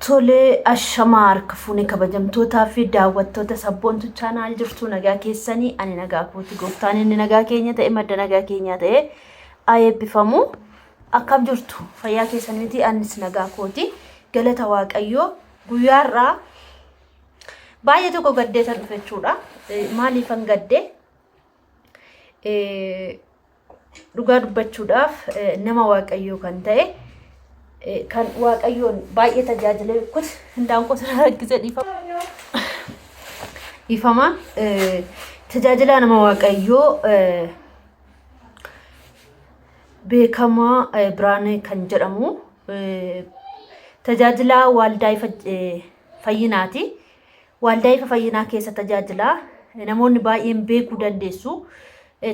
Tolee, ashamaa harka fuune kabajamtootaa fi daawwattoota Sabboontu Channel, jirtu nagaa keessanii? Ani nagaa kooti. Gooftaan inni nagaa keenya ta'e, madda nagaa keenyaa ta'e haa eebbifamu. Akkam jirtu? Fayyaa keessan miti? Anis nagaa kooti. Galata Waaqayyoo. Guyyaarraa baay'ee tokko gaddeetan dhufe jechuudha. Maaliifan gaddee? Dhugaa dubbachuudhaaf nama Waaqayyoo kan ta'e, kan Waaqayyoon baay'ee tajaajilee kun hindaanqoo sana rakkise, dhiifama. Dhiifama. Tajaajilaa nama Waaqayyoo beekamaa Biraanee kan jedhamu, tajaajilaa Waaldaa Ifa Fayyinaati. Waaldaa Ifa Fayyinaa keessa tajaajilaa, namoonni baay'een beekuu dandeessu.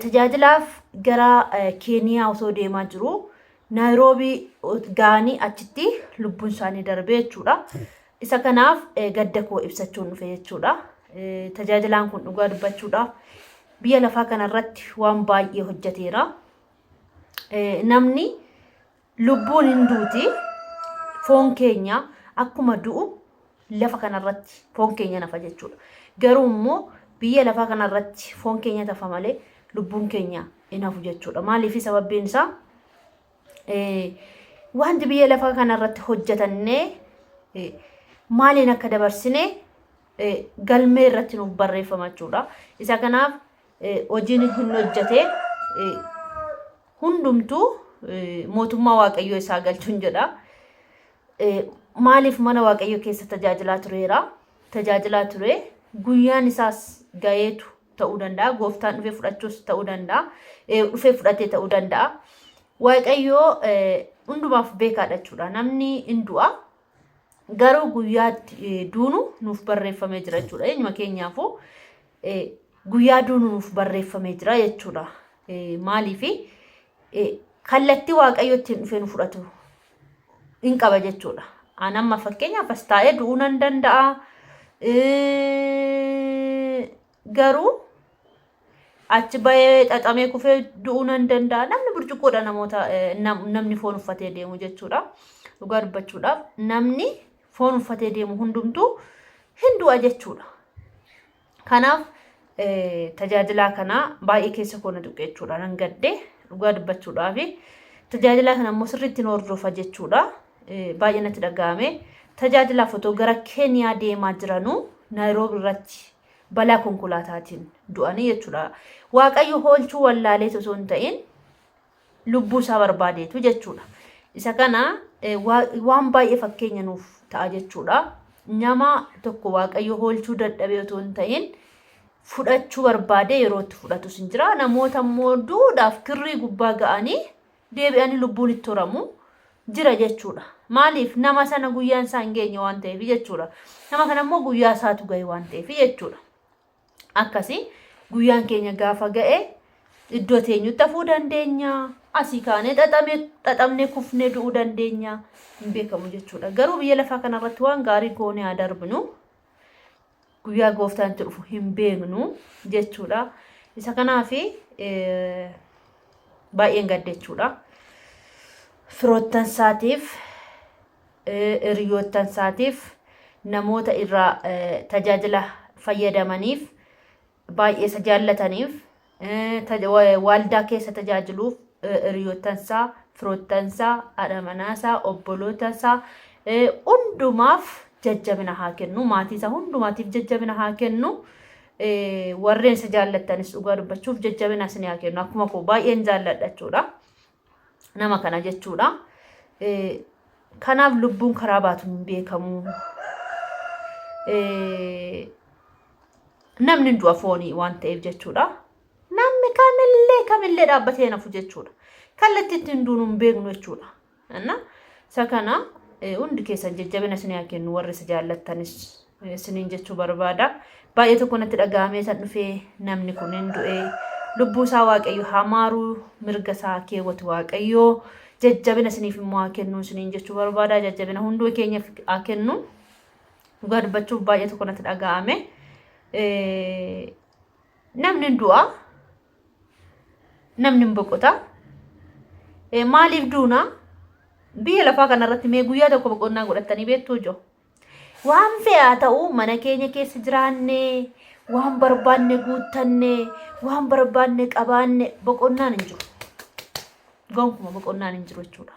Tajaajilaaf gara Keeniyaa osoo deemaa jiru Naayiroobii ga'anii achitti lubbuun isaanii darbee jechuudha. Isa kanaaf gadda koo ibsachuun dhufe jechuudha. Tajaajilaan kun dhugaa dubbachuudhaaf biyya lafaa kanarratti waan baay'ee hojjeteera. Namni lubbuun hin duuti, foon keenya akkuma du'u lafa kanarratti foon keenya nafa jechuudha. Garuu immoo biyya lafaa kanarratti foon keenya tafa malee lubbuun keenya hin hafu jechuudha. Maaliif? Sababbiin isaa wanti biyya lafaa kanarratti hojjetannee maaliin akka dabarsine galmee irratti nuuf barreeffama jechuudha. Isa kanaaf hojiin hin hojjete hundumtuu mootummaa Waaqayyoo isaa galchuun jedha. Maaliif? Mana Waaqayyoo keessa tajaajilaa tureera. Tajaajilaa ture. Guyyaan isaas ga'eetu ta'uu danda'a. Gooftaan dhufee fudhachuus ta'uu danda'a. Dhufee fudhatee ta'uu danda'a. Waaqayyoo hundumaaf beekaadha jechuudha. Namni hin du'a. Garuu guyyaatti duunu nuuf barreeffamee jira jechuudha. Eenyuma keenyaafuu guyyaa duunu nuuf barreeffamee jira jechuudha. Maaliif? Kallattii Waaqayyo ittiin dhufee nu fudhatu hin qaba jechuudha. An amma fakkeenyaaf as taa'ee du'uu nan danda'a. Garuu achi bahee xaxamee kufee du'uu nan danda'a. Namni burcuqqoodha, namoota namni foon uffatee deemu jechuudha. Dhugaa dubbachuudhaaf namni foon uffatee deemu hundumtuu hin du'a jechuudha. Kanaaf tajaajilaa kana baay'ee keessa koo na tuqe jechuudha. Nan gadde dhugaa dubbachuudhaaf. Tajaajilaa kana immoo sirriitti hin hordofa jechuudha. Baay'ee natti dhaga'ame. Tajaajilaaf otoo gara Keeniyaa deemaa jiranuu Naayiroobii irratti balaa konkolaataatiin du'anii jechuudha. Waaqayyo hoolchuu wallaaleetu osoo hin ta'in lubbuu isaa barbaadeetu jechuudha. Isa kana waan baay'ee fakkeenya nuuf ta'a jechuudha. Nama tokko Waaqayyo hoolchuu dadhabee otoo hin ta'in fudhachuu barbaadee yeroo itti fudhatus hin jira. Namoota immoo duudhaaf kirrii gubbaa ga'anii deebi'anii lubbuun itti horamu jira jechuudha. Maaliif? Nama sana guyyaan isaa hin geenye waan ta'eef jechuudha. Nama kana immoo guyyaa isaatu ga'e waan ta'eef jechuudha. Akkasii guyyaan keenya gaafa ga'e iddoo teenyutti hafuu dandeenya. Asii kaanee xaxamee xaxamnee kufnee du'uu dandeenya. Hin beekamu jechuudha. Garuu biyya lafaa kanarratti waan gaarii goonee haa darbinu. Guyyaa gooftaan itti dhufu hin beeknu jechuudha. Isa kanaaf baay'een gadde jechuudha. Firoottan isaatiif, hiriyoottan isaatiif, namoota irraa tajaajila fayyadamaniif, baay'ee isa jaallataniif, waaldaa keessa tajaajiluuf, hiriyoottan isaa, firoottan isaa, haadha manaa isaa, obboloota isaa hundumaaf jajjabina haa kennu. Maatii isaa hundumaatiif jajjabina haa kennu. Warreen isa jaallattanis dhugaa dubbachuuf jajjabina isin haa kennu. Akkuma koo baay'een jaalladha jechuudha. Nama kana jechuudha. Kanaaf lubbuun karaa baatu hin beekamu. Namni du'a foonii waan ta'eef jechuudha. Namni kamillee kamillee dhaabbatee nafu jechuudha. Kallattii ittiin duunu hin beeknu jechuudha. Inna isa kana hundi keessan jajjabina isin haa kennu, warri isa jaallattanis isiniin jechuu barbaada. Baay'ee tokko natti dhaga'amee san dhufee. Namni kun hin du'e. Lubbuu isaa Waaqayyo haa maaru, mirga isaa keewwatu Waaqayyo jajjabina isiniif immoo haa kennu isiniin jechuu barbaada. Jajjabina hunduu keenyaaf haa kennu. Dhugaa dubbachuuf baay'ee tokko natti dhaga'ame. Namni hin du'a. Namni hin boqota. Maaliif duuna? Biyya lafaa kanarratti mee guyyaa tokko boqonnaa godhattanii beektuu ijoo? Waan fe'e haa ta'u mana keenya keessa jiraannee waan barbaanne guuttanne waan barbaanne qabaanne boqonnaan hin jiru. Gonkuma boqonnaan hin jiru jechuudha.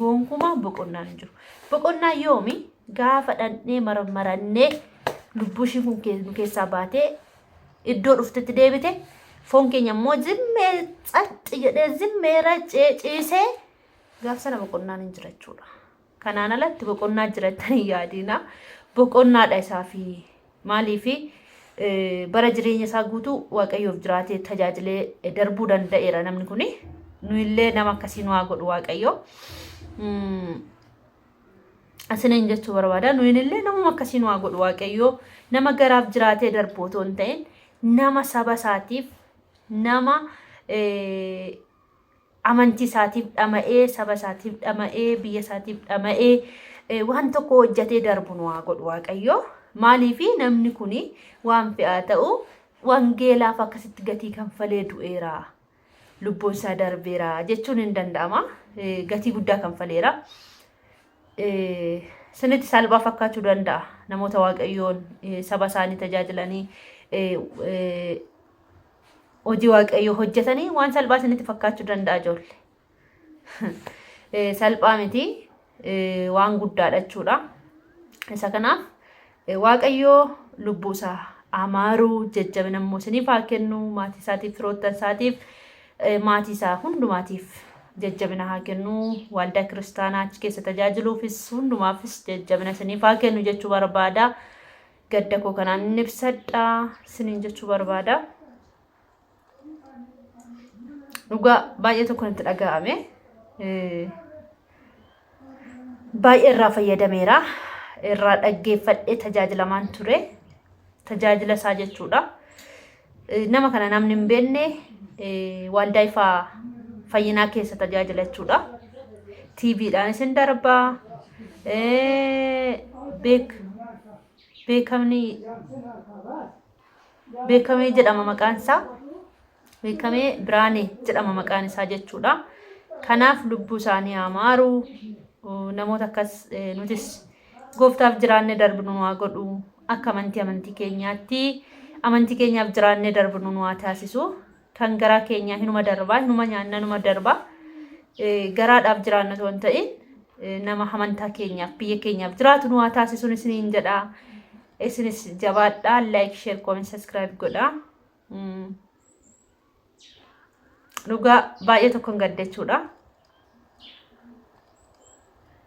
Gonkuma boqonnaan hin jiru. Boqonnaan yoomi gaafa dhandhee marmarannee lubbuu ishii kun nu keessaa baatee iddoo dhuftetti deebite foon keenya immoo zimmee xaxxi jedhee zimmee raccee ciisee gaaf sana boqonnaan hin jira jechuudha. Kanaan alatti boqonnaa jira jettanii hin yaadina. Boqonnaadha isaa fi maaliifi bara jireenya isaa guutuu Waaqayyoof jiraatee tajaajilee darbuu danda'eera namni kuni. Nuyillee nama akkasii nu haa godhu Waaqayyo. Isiniin jechuu barbaada. Nuyinillee namuma akkasii nu haa godhu Waaqayyo. Nama garaaf jiraatee darbu otoo hin ta'in nama saba isaatiif nama amantii isaatiif dhama'ee, saba isaatiif dhama'ee, biyya isaatiif dhama'ee waan tokko hojjetee darbu nu haa godhu Waaqayyo. Maaliif namni kun waan fe'aa ta'u wangeelaaf akkasitti gatii kanfalee du'eera. Lubbuun isaa darbeera jechuun hin danda'ama. Gatii guddaa kanfaleera. Sinitti salphaa fakkaachuu danda'a. Namoota Waaqayyoon saba isaanii tajaajilanii hojii waaqayyoo hojjetanii waan salphaa isinitti fakkaachuu danda'a ijoollee. Salphaa miti waan guddaadha jechuudha. Isa kanaaf waaqayyoo lubbuu isaa amaaruu jajjabina immoo isiniif haa kennu maatii isaatiif firoottan isaatiif maatii isaa hundumaatiif jajjabina haa kennu waldaa kiristaanaa achi keessa tajaajiluufis hundumaafis jajjabina isiniif haa kennu jechuu barbaada. Gadda koo kanaan inni ibsadha isiniin jechuu barbaada. Dhugaa baay'ee tokko natti dhaga'ame. Baay'ee irraa fayyadameera. Irraa dhaggeeffadhee tajaajilamaan ture. Tajaajila isaa jechuudha. Nama kana namni hin beekne waldaa ifaa fayyinaa keessa tajaajila jechuudha. TVdhaan isin darbaa. Beek beekamni beekamee jedhama maqaan isaa. Beekamee Biraanee jedhama maqaan isaa jechuudha. Kanaaf lubbuu isaanii haa maaru. Namoota akkas nutis gooftaaf jiraannee darbinu nu haa godhu. Akka amantii amantii keenyaatti amantii keenyaaf jiraannee darbinu nu haa taasisu. Kan garaa keenyaa hinuma darbaa, hinuma nyaanna, hinuma darbaa. Garaadhaaf jiraanna osoo hin ta'in nama amantaa keenyaaf biyya keenyaaf jiraatu nu haa taasisuun isiniin jedha. Isinis jabaadhaa like, share, comment, subscribe godhaa. Dhugaa baay'ee tokkon gadde jechuudha.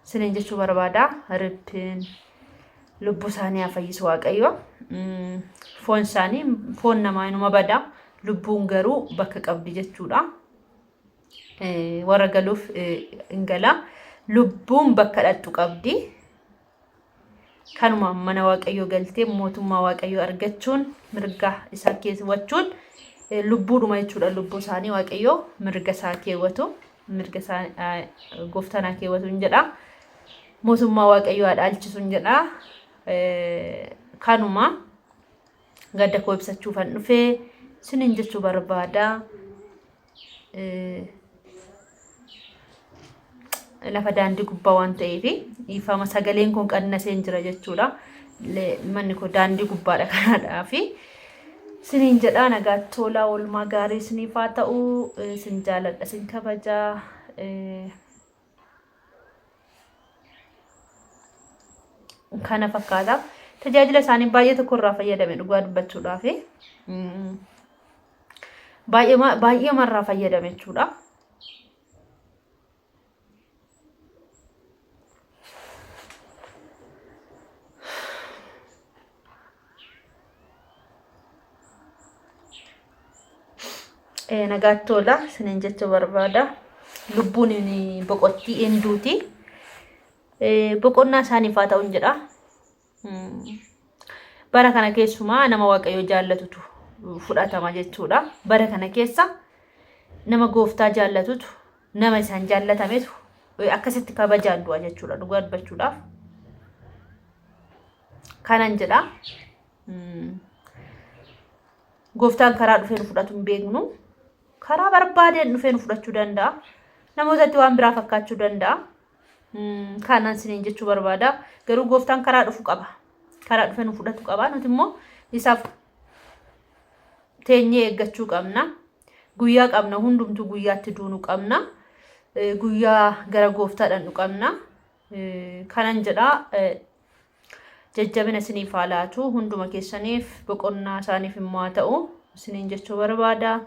Isiniin jechuu barbaada. Ribbiin lubbuu isaanii haa fayyisu Waaqayyo. Foon isaanii foon namaa inuma bada. Lubbuun garuu bakka qabdi jechuudha. Warra galuuf hin gala. Lubbuun bakka dhaqxu qabdi. Kanuma mana Waaqayyoo galtee mootummaa Waaqayyoo argachuun mirga isaa keewwachuun lubbuudhuma jechuudha. Lubbuu isaanii Waaqayyoo mirga isaa keewwatu mirga isaa gooftaan haa keewwatu hin jedha. Mootummaa Waaqayyoo haa dhaalchisu hin jedha. Kanuma gadda koo ibsachuufan dhufee sinin jechuu barbaada. Lafa daandii gubbaa waan ta'eef dhiifama sagaleen kun qannaseen jira jechuudha. Manni koo daandii gubbaadha kanaadhaaf. Siniin jedhaa nagaatti tolaa oolmaa gaarii isiniif haa ta'u. Isin jaaladha isin kabajaa. Kana fakkaata. Tajaajila isaanii baay'ee tokko irraa fayyadame dhugaa dubbachuudhaaf. Baay'ee baay'ee irraa fayyadame jechuudha. Nagaatti tola isiniin jechuu barbaada. Lubbuun boqottii hin duuti. Boqonnaa isaaniif haa ta'uun jedha. Bara kana keessumaa nama Waaqayyo jaallatutu fudhatama jechuudha. Bara kana keessa nama gooftaa jaallatutu nama isaan jaallatametu akkasitti kabajaan du'a jechuudha dhugaa dubbachuudhaaf. Kanan jedha. Gooftaan karaa dhufee nu fudhatu hin beeknu. Karaa barbaadeen dhufee nu fudhachuu danda'a. Namootatti waan biraa fakkaachuu danda'a. Kanan siniin jechuu barbaada. Garuu gooftaan karaa dhufu qaba. Karaa dhufe nu fudhatu qaba. Nuti immoo isaaf teenyee eeggachuu qabna. Guyyaa qabna hundumtuu guyyaatti duunu qabna. Guyyaa gara gooftaa dhandhu qabna. Kanan jedha jajjabina isiniif haa laatu hunduma keessaniif boqonnaa isaaniif immoo haa ta'u isiniin jechuu barbaada.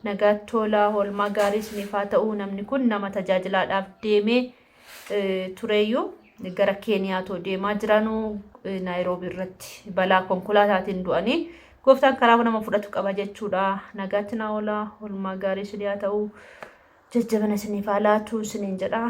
Nagaatti tola oolmaa gaarii isiniif haa ta'u namni kun nama tajaajilaadhaaf deemee tureeyyuu gara Keeniyaatoo deemaa jiranuu Naayiroobii irratti balaa konkolaataatiin du'anii gooftaan karaa nama fudhatu qaba jechuudha. Nagaatti naa oolaa oolmaa gaarii isinii haa ta'u jajjabina isiniif haa laatu isiniin jedha.